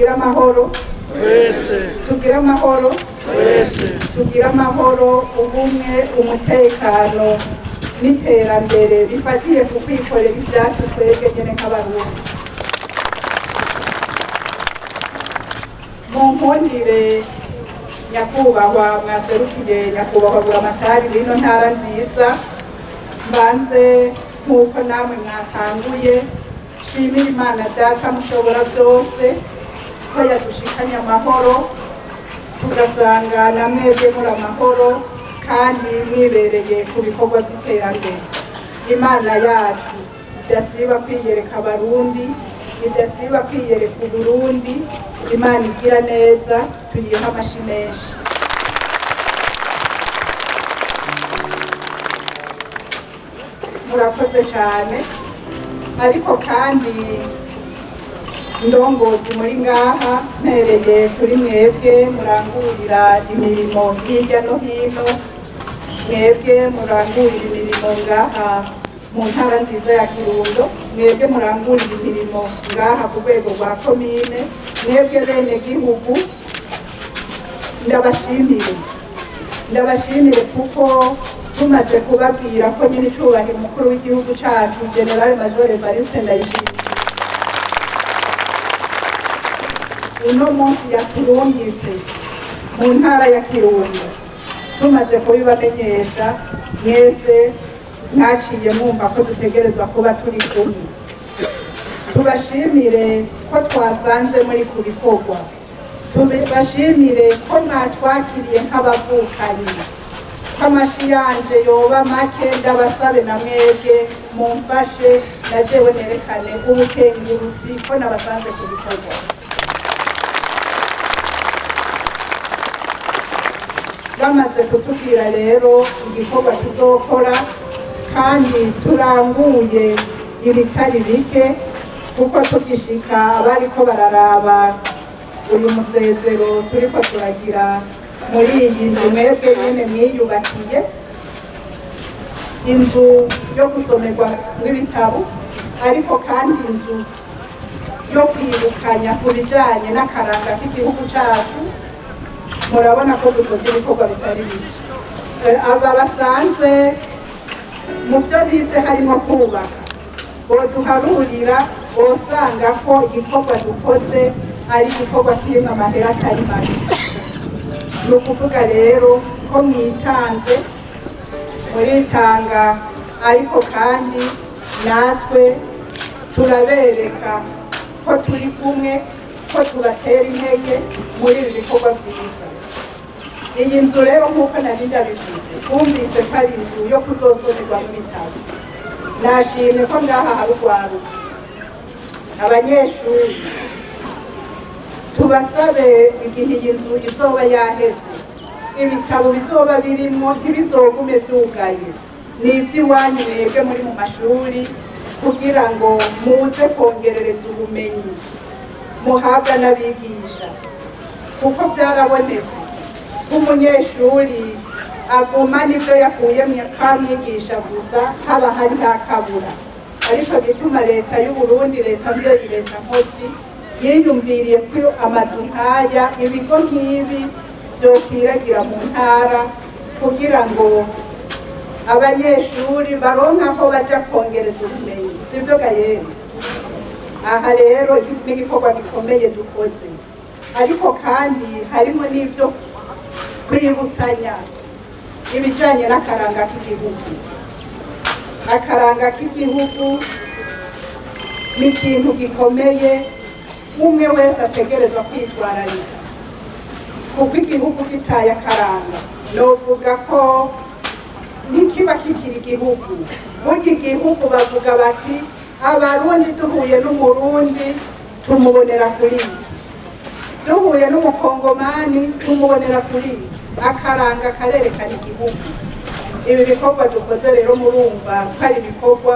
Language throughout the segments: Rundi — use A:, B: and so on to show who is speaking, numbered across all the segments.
A: Tugire amahoro.
B: Twese.
A: Tugire amahoro.
B: Twese.
A: Tugire amahoro, ubumwe, umutekano n'iterambere bifatiye ku kwikorera ibyacu twebwe nyene nk'Abarundi. Mu nkundire, nyakubahwa mwaserukiye nyakubahwa Buramatari w'ino ntara nziza, mbanze nk'uko namwe mwatanguye nshimira Imana Data mushobora byose ko yadushikanye amahoro, tugasanga na mwebwe muri amahoro kandi mwibereye ku bikorwa by'iterambere. Imana yacu idasiba kwiyereka Abarundi, idasiba kwiyereka Uburundi, Imana igira neza, tuyiha amashi menshi. Murakoze cyane. Ariko kandi ndongozi muri ngaha, mpereye kuri mwebwe murangurira imirimo hirya no hino, mwebwe murangurira imirimo ngaha mu ntara nziza ya Kirundo, mwebwe murangurira imirimo ngaha ku rwego rwa komine, mwebwe bene gihugu, ndabashimire, ndabashimire kuko tumaze kubabwira ko nyine icubahiro umukuru w'igihugu cacu, General Major Evariste Ndayishimiye, uno munsi yaturungitse mu ntara ya Kirundo, tumaze kubibamenyesha mwese mwaciye mwumva ko dutegerezwa kuba turi kumwe. Tubashimire ko twasanze muri ku bikorwa, tubashimire ko mwatwakiriye nk'abavukanyi. Ko amashi yanje yoba make, ndabasabe na mwebwe mumfashe na jewe nerekane ubukengurutsi ko nabasanze ku bikorwa. Bamaze kutubwira rero igikorwa tuzokora kandi turanguye ibitari bike, kuko tugishika bariko bararaba uyu musezero turiko turagira muri iyi nzu mwebwe nyene mwiyubakiye, inzu yo gusomerwa mw'ibitabo, ariko kandi inzu yo kwibukanya ku bijanye n'akaranga k'igihugu cacu. Murabona ko dukoze ibikorwa bitari bike. Aba basanzwe mu byo bize harimo kubaka, boduharurira bosanga ko igikorwa dukoze ari igikorwa kirimo amahera atari make. Ni ukuvuga rero ko mwitanze, muritanga, ariko kandi natwe turabereka ko turi kumwe, ko tubatera intege muri ibi bikorwa byiza. Iyi nzu rero, nk'uko nari ndabivuze, twumvise ko ari inzu yo kuzosomerwa mu bitabo. Nashimye ko ngaha hari urwaruka, abanyeshuri. Tubasabe igihe iyi nzu izoba yaheze, ibitabo bizoba birimwo ntibizogume vyugaye, ni ivy'iwanyu mwebwe muri mu mashuri, kugira ngo muze kongerereza ubumenyi muhabwa n'abigisha, kuko vyarabonetse ko umunyeshuri aguma n'ivyo yakuye kwa mwigisha gusa haba hari hakabura. Arico gituma leta y'Uburundi, leta mvyeyi, leta nkozi, yiyumviriye ko amazu nk'aya, ibigo nk'ibi vyokwiragira mu ntara, kugira ngo abanyeshuri baronke aho baja kongereza ubumenyi. Sivyo gayeri? Aha rero n'igikorwa gikomeye dukoze, ariko kandi harimo n'ivyo kwibutsanya ibijanye n'akaranga k'igihugu. Akaranga k'igihugu ni ikintu gikomeye umwe wese ategerezwa kwitwararika, kuko igihugu gitaye akaranga novuga ko ntikiba kikiri igihugu. Burya igihugu bavuga bati Abarundi duhuye n'Umurundi tumubonera kuri iki, duhuye n'Umukongomani tumubonera kuri iki. Akaranga karerekana igihugu. Ibi bikorwa dukoze rero murumva ko ari ibikorwa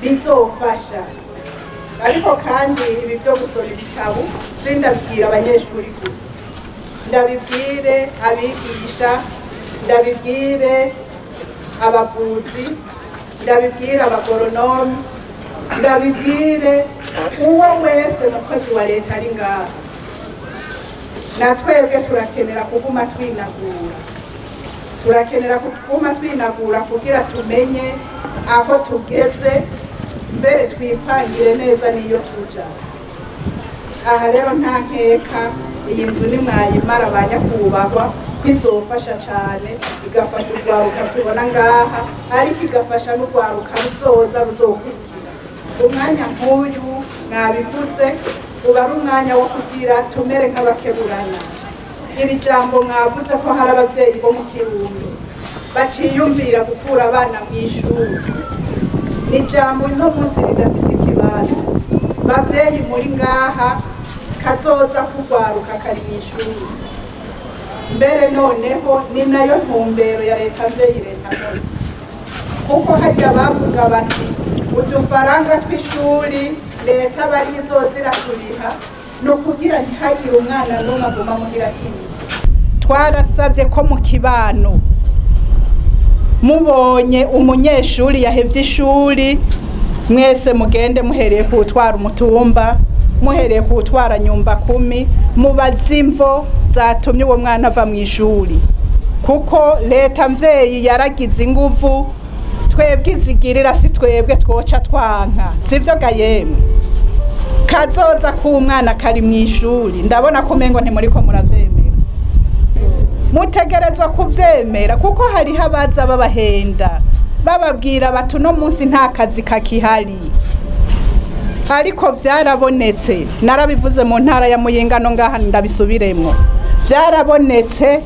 A: bizofasha. Ariko kandi ibi byo gusoma ibitabo sindabwira abanyeshuri gusa, ndabibwire abigisha, ndabibwire abavuzi, ndabibwire abagoronome, ndabibwire uwo wese mukozi wa leta ari ngaha. Na twebwe turakenera kuguma twinagura, turakenera kuguma twinagura kugira tumenye aho tugeze, mbere twipangire neza n'iyo tuja. Aha rero nta nkeka, iyi nzu nimwayimara ba nyakubahwa, bizofasha cane, igafasha urwaruka tubona ngaha, ariko igafasha n'urwaruka ruzoza ruzokurikira. Umwanya nk'uyu mwabivuze uba ari umwanya wo kugira tumere nk'abakeburana. Iri jambo mwavuze ko hari abavyeyi bo mu Kirundo baciyumvira gukura abana mw'ishuri, ni ijambo uno munsi ridafise ikibanza. Bavyeyi muri ngaha, kazoza kugwaruka kari mw'ishuri. Mbere noneho ni nayo ntumbero ya leta mvyeyi, leta nkozi, kuko harya bavuga bati udufaranga tw'ishuri leta aba arizo ziraturiha, ni ukugira ntihagire umwana n'umwe aguma muhira atize. Twarasabye ko mu kibano mubonye umunyeshuri yahevye ishuri, mwese mugende, muhereye kuwutwara umutumba, muhereye kuwutwara nyumba kumi, mubaze imvo zatumye uwo mwana ava mu ishuri, kuko leta mvyeyi yaragize inguvu. Twebwe izigirira si twebwe twoca twanka, sivyo ga yemwe? Kazoza k'umwana kari mu ishuri. Ndabona ko umengo ntimuriko muravyemera. Mutegerezwa kuvyemera, kuko hariho abaza babahenda, bababwira bati uno munsi nta kazi kakihari. Ariko vyarabonetse, narabivuze mu ntara ya Muyinga, no ngaha ndabisubiremwo, vyarabonetse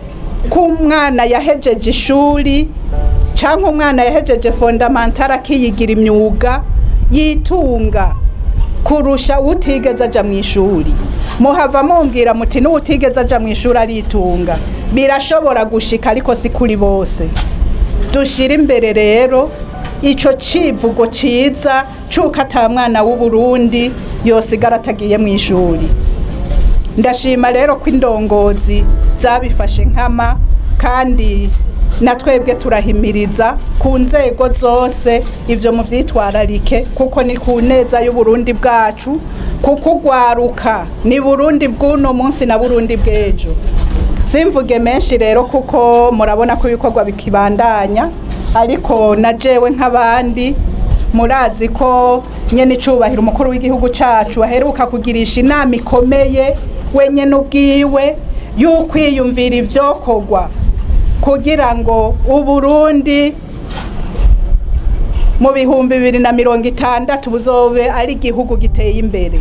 A: ko umwana yahejeje ishuri canke umwana yahejeje fondamentale akiyigira imyuga yitunga kurusha utigeze aja mu ishuri. Muhava mumbwira muti n'uwutigeze aja mu ishuri aritunga. Birashobora gushika, ariko si kuri bose. Dushira imbere rero ico civugo ciza c'uko ata mwana w'Uburundi yosigara atagiye mu ishuri. Ndashima rero ko indongozi zabifashe nkama, kandi na twebwe turahimiriza ku nzego zose ivyo muvyitwararike, kuko ni ku neza y'Uburundi bwacu, kuko urwaruka ni Burundi bw'uno munsi na Burundi bw'ejo. Simvuge menshi rero, kuko murabona ko ibikorwa bikibandanya, ariko na jewe nk'abandi murazi ko nyene icubahiro umukuru w'igihugu cacu aheruka kugirisha inama ikomeye wenyene ubwiwe y'ukwiyumvira ivyokorwa kugira ngo Uburundi mu 2060 buzobe ari igihugu giteye imbere.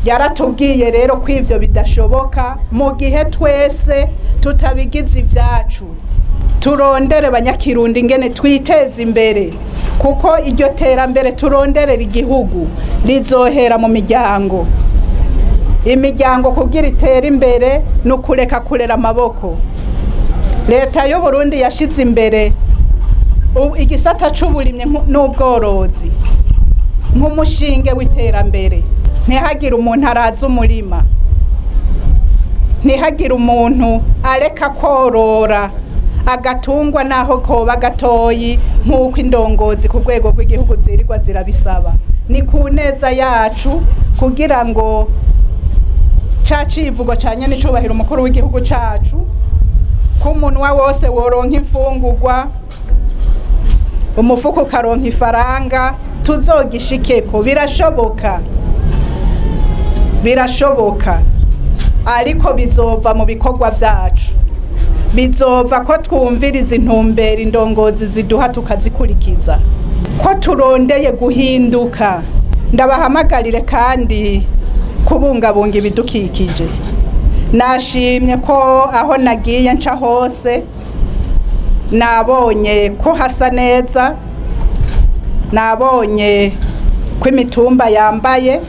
A: Yaratubwiye rero ko ivyo bidashoboka mu gihe twese tutabigize ivyacu. Turondere banyakirundi ingene twiteza imbere, kuko iryo terambere turonderera igihugu rizohera mu miryango. Imiryango kugira itere imbere ni ukureka kurera amaboko. Leta y'Uburundi yashize imbere igisata c'uburimyi n'ubworozi nk'umushinge w'iterambere. Ntihagire umuntu araza umurima, ntihagire umuntu areka korora agatungwa naho koba gatoyi, nk'uko indongozi ku rwego rw'igihugu zirirwa zirabisaba. Ni ku neza yacu, kugira ngo ca civugo ca nyene icubahiro umukuru w'igihugu cacu ko umunwa wose woronka imfungurwa, umufuko ukaronka ifaranga, tuzogishikeko. Birashoboka, birashoboka, ariko bizova mu bikorwa vyacu, bizova ko twumviriza intumbero indongozi ziduha tukazikurikiza, ko turondeye guhinduka. Ndabahamagarire kandi kubungabunga ibidukikije. Nashimye ko aho nagiye nca hose nabonye ko hasa neza, nabonye ko imitumba yambaye,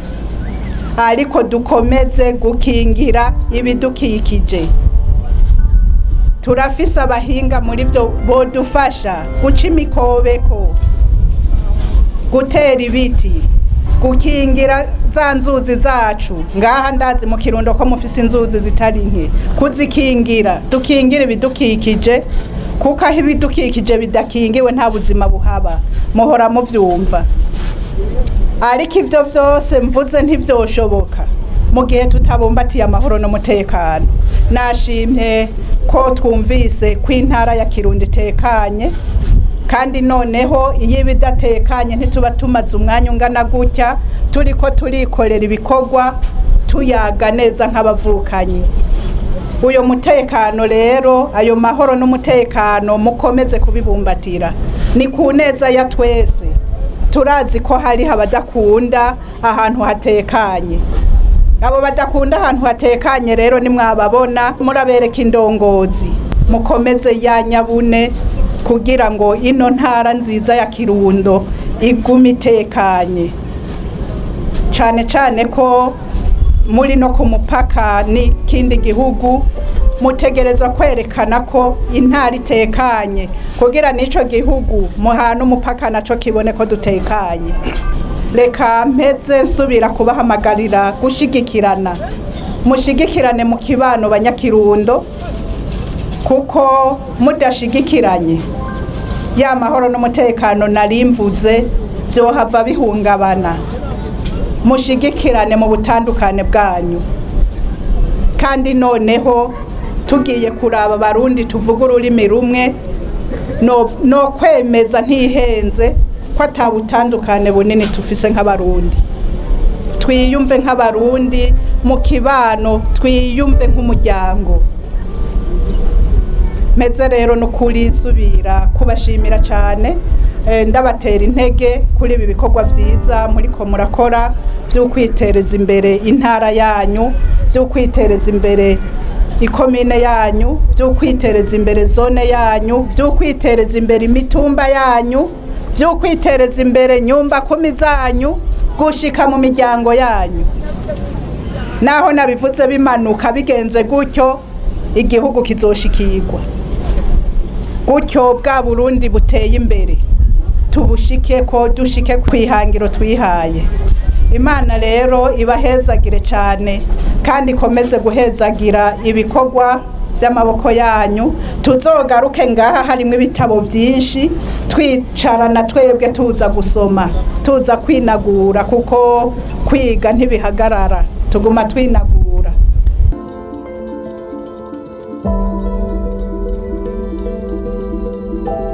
A: ariko dukomeze gukingira ibidukikije. Turafise abahinga muri byo bodufasha guca imikobeko, gutera ibiti, gukingira za nzuzi zacu. Ngaha ndazi mu Kirundo ko mufise inzuzi zitari nke, kuzikingira, dukingira ibidukikije, kuko aho ibidukikije bidakingiwe nta buzima buhaba, muhora muvyumva. Ariko ivyo vyose mvuze ntivyoshoboka. Mu gihe tutabumbatiye amahoro n'umutekano, nashimye ko twumvise ko intara ya Kirundo itekanye. Kandi noneho iyo iba idatekanye, ntituba tumaze umwanya ungana gutya turi ko turikorera ibikorwa, tuyaga neza nk'abavukanyi. Uyo mutekano rero, ayo mahoro n'umutekano, mukomeze kubibumbatira, ni ku neza ya twese. Turazi ko hariho abadakunda ahantu hatekanye. Abo badakunda ahantu hatekanye rero, nimwababona murabereka indongozi, mukomeze ya nyabune kugira ngo ino ntara nziza ya Kirundo igume itekanye, cane cane ko muri no ku mupaka n'ikindi gihugu. Mutegerezwa kwerekana ko intara itekanye kugira n'ico gihugu muhana umupaka naco kibone ko dutekanye. Reka mpeze nsubira kubahamagarira gushigikirana. Mushigikirane mu kibano, banyakirundo, kuko mudashigikiranye, ya mahoro n'umutekano narimvuze vyohava bihungabana. Mushigikirane mu butandukane bwanyu. Kandi noneho tugiye kuraba Abarundi tuvuga ururimi rumwe, no kwemeza ntihenze ko ata butandukane bunini tufise nk'Abarundi. Twiyumve nk'Abarundi mu kibano, twiyumve nk'umuryango. Meze rero n'ukuri nsubira kubashimira cyane, ndabatera intege kuri ibi bikorwa byiza muriko murakora byo kwitereza imbere intara yanyu, byo kwitereza imbere ikomine yanyu, byo kwitereza imbere zone yanyu, byo kwitereza imbere imitumba yanyu, byo kwitereza imbere nyumba kumi zanyu, gushika mu miryango yanyu. Naho nabivuze bimanuka bigenze gutyo, igihugu kizoshikirwa gutyo. Bwa Burundi buteye imbere tubushike ko dushike kwihangiro twihaye. Imana rero ibahezagire cyane kandi ikomeze guhezagira ibikorwa by'amaboko yanyu. Tuzogaruke ngaha harimo ibitabo byinshi, twicarana twebwe tuza gusoma, tuza kwinagura, kuko kwiga ntibihagarara, tuguma twinagura.